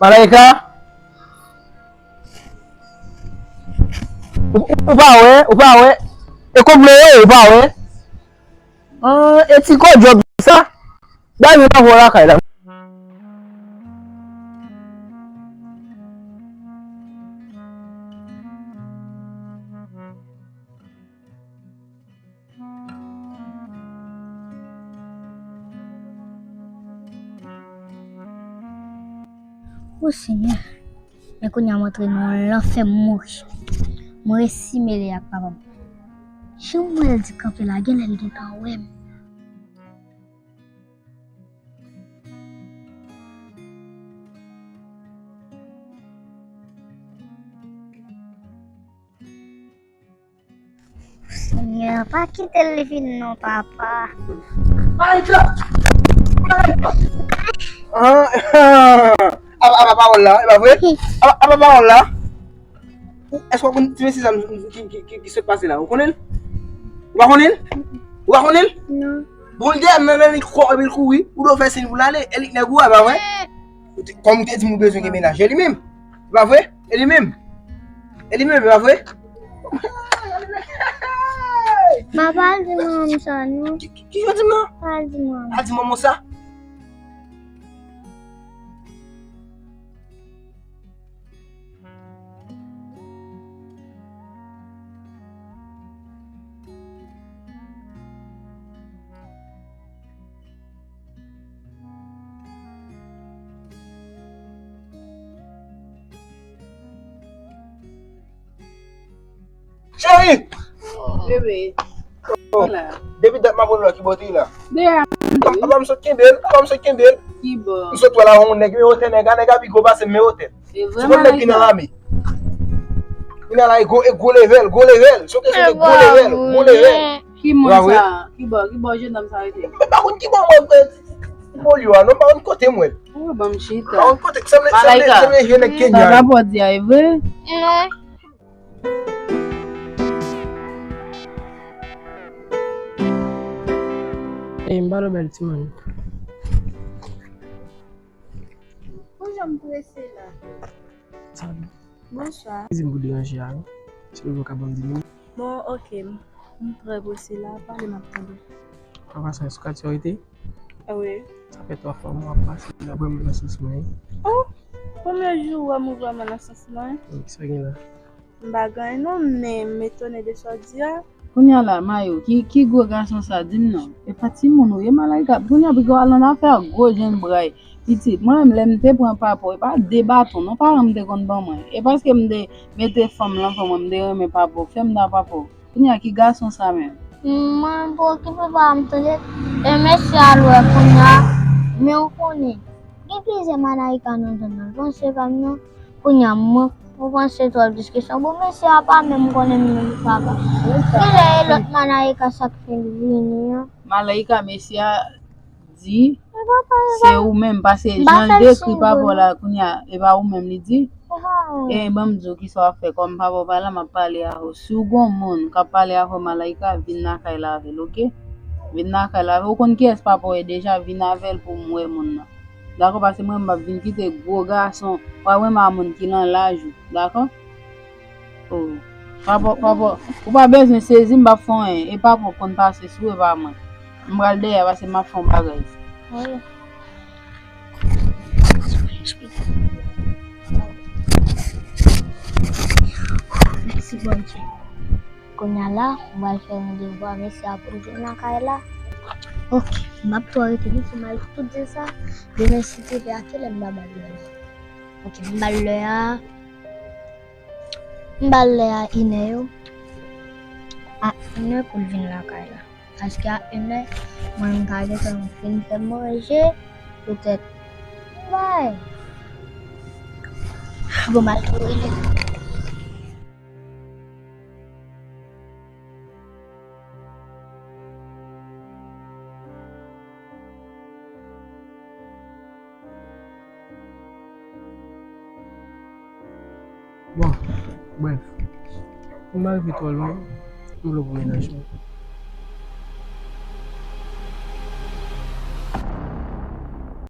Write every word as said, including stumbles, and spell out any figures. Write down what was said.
Malaika? Ou, ou, ou pa wè, ou pa wè. E kòb mwen yo, ou pa wè. Ah, e ti kò djòb sa. Bay mwen nan lakay la. O Senyè, men kounye a m antre nan yon lanfè, m mouri. Mwen resi mele ak papa m. Jan m wè l di kanpe la, genlè l gentan wè m. Senyè, pa kite l vin non, papa. Malaika! Malaika! Ah, ah, apa, apa pawòl la, e pa vre? Apa, apa pawòl la? Ou, èske w konn ti mesye sa m, ki, ki, ki, ki sot pase la? Ou konnen l? Ou pa konnen l? Ou pa konnen l? Non. Bon, l dèyè m nan, nan, li kò, epi l kouri. Ou dwe fè siy pou l ale. E li k nèg ou a, e pa vre? Ou te, kòm ou te di m ou bezwen gen mennaj, e li menm. E pa vre? E li menm. E li menm, e pa vre? Papa, al di manman m sa, non. Ki, ki, ki jan w di m nan? Al di manman. Al di manman w sa? Cheri! Bebe. Oh. Depi dat m ap wè w la, ki bò w te ye la? Dèyè. Apa m sot kenbe l, apa m sot kenbe l. Ki bò? M sot wè la, yon nèg, men otè nèg a, nèg a pi gwo pase m, men otè. Se vre, Malaika. Ti nèg ki nan lame. Li nan la, e gwo, e gwo level, gwo level. Se yon kesyon de gwo level, gwo level. Ki moun sa? Ki bò, ki bò jennonm sa rete? Mwen pa konn ki bò mwen, mwen, ti polyo a, non, m pa konn kote mwen. Oh, ban m chita. M pa konn kote, sanble, sanble, sanble jwe nèg Kenya. Sa papa w di a, e vre? Non. E m ba w bèl timoun. Pou jan m prese la. Sa. Bonswa. Eskizim pou deranje a, wi. Silvouplè, w ka ban m de minit? Bon, oke. M, m trè prese la. Pale, m ap tande. An pasan, èske w ka tchorite? Wi. Sa fè twa fwa m ap pase la, vrèman nan sans mwen. Oh! Premye jou w wè m ou vrèman nan sans mwen? Wi, sa gen la? M pa gen anyen non, men m etone de sa w di a. Kounye a la, Mayo, ki, ki gwo gason sa, di m non. E pa timoun ou ye, Malaika. Kounye a, piga w al nan afè gwo jennbra. Pitit, mwen menm, lè m te pran papa w, e pa de baton non, paran m te konn ban mwen. E paske m te mete fanm lan fè mwen, m te renmen papa w, fè m ta papa w. Kounye a, ki gason sa menm? Mwen, pou okipe papa m, tande. E mesye a lwe kounye a, men ou konnen, gen plizyè Malaika nan zòn nan, panse pa m non. Kounye a, mwen, ou panse twòp diskisyon. Bon, mesye a pa menm konnen m menm papa. Genlè e lòt Malaika sa k fè l vini an. Malaika, mesye a di, se ou menm, paske jan l dekri papa w la, kounye a, e pa ou menm li di. E ban m di w kisa w ap fè, kòm papa w pa la, m ap pale avè w. Si w gon moun k ap pale avè w, Malaika, vin lakay la avè l, oke? Vin lakay la avè l. Ou konn kiyès papa w ye deja, vin avè l pou m wè moun nan. Dakò, paske mwen, m p ap vin kite gwo gason, pa renmen a moun ki nan laj ou, dakò? Oh, papa, papa, ou pa bezwen sezi, m p ap fè anyen. E papa w konn pase sou ou, e pa mwen. M pral dèyè, paske m ap fè yon bagay. Wi. Mèsi, Bondye. Kounye a la, m pral fè yon devwa, mesye a pou l vin lakay la. Oke, m ap tou arete li pou m al tout di sa. Demen si Dye vle, a kilè m ta ba l lè a? Oke, m ba l lè a. M ba l lè a inè yo. A inè pou l vin lakay la. Paske a inè, mwen m ka gentan fin fè manje, poutèt bay. Bon, m al tou rele. Bon, brèf, m pa rive twò lwen, m vle pou mennaj mwen.